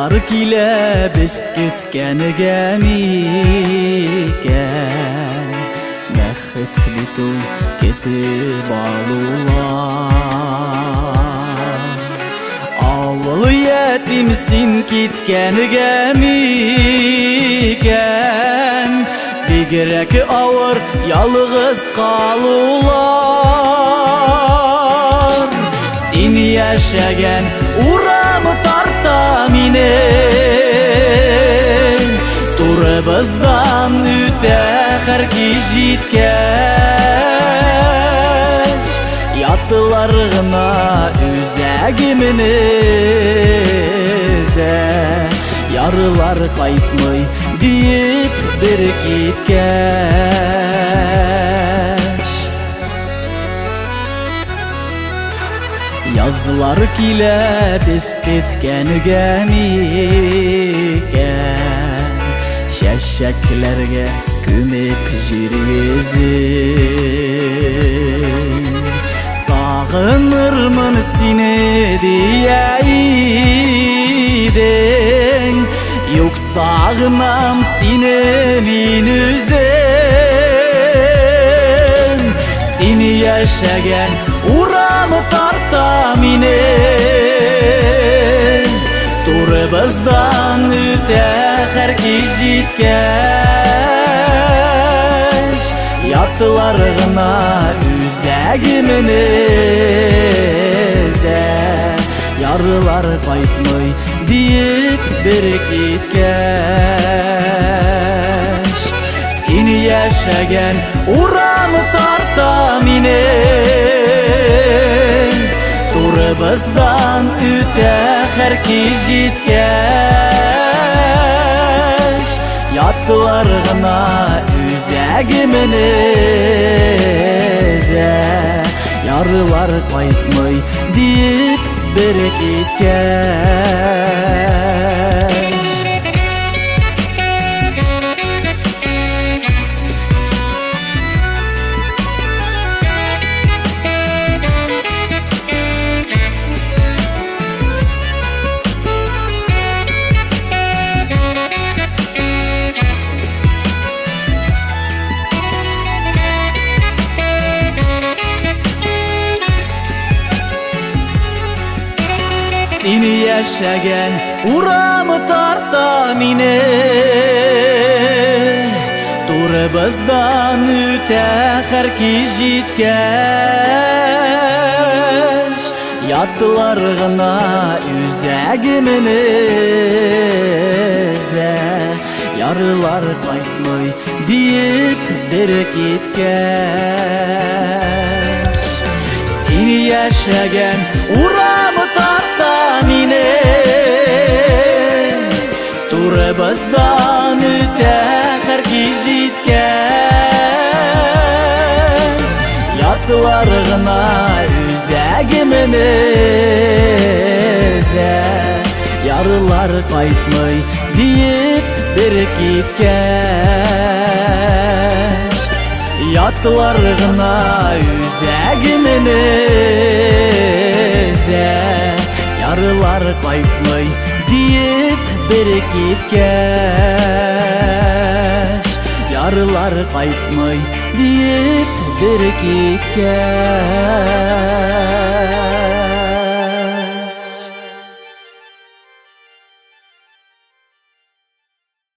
Язлар килә без көткәнгә микән? Бәхет бит ул көтеп алулар. Авыл ятим син киткәнгә микән? Бигрәк авыр ялгыз калулар. Син яшәгән урам тарта мине. Турыбыздан үтә һәр кич җиткәч, Ятлар гына үзәгемне өзә. Ярлар кайтмый диеп бер киткәч. Язлар килә без көткәнгә микән? Чәчәкләргә күмеп җир йөзен. Сагынырмын сине дия идең, Юк сагынам сине мин үзем. Син яшәгән урам тарта мине. Турыбыздан үтә һәр кич җиткәч, Ятлар гына үзәгемне өзә. Ярлар кайтмый диеп бер киткәч. Син яшәгән урам тарта мине. Турыбыздан үтә һәр кич җиткәч, Ятлар гына үзәгемне өзә. Ярлар кайтмый диеп бер киткәч. Син яшәгән урам тарта мине. Турыбыздан үтә һәр кич җиткәч, Ятлар гына үзәгемне өзә. Ярлар кайтмый диеп бер киткәч. Син яшәгән урам тарта мине. Турыбыздан үтә һәр кич җиткәч, Ятлар гына үзәгемне өзә. Ярлар кайтмый диеп бер киткәч, Ятлар гына үзәгемне өзә. Ярлар кайтмый диеп бер киткәч, Ярлар кайтмый диеп бер киткәч.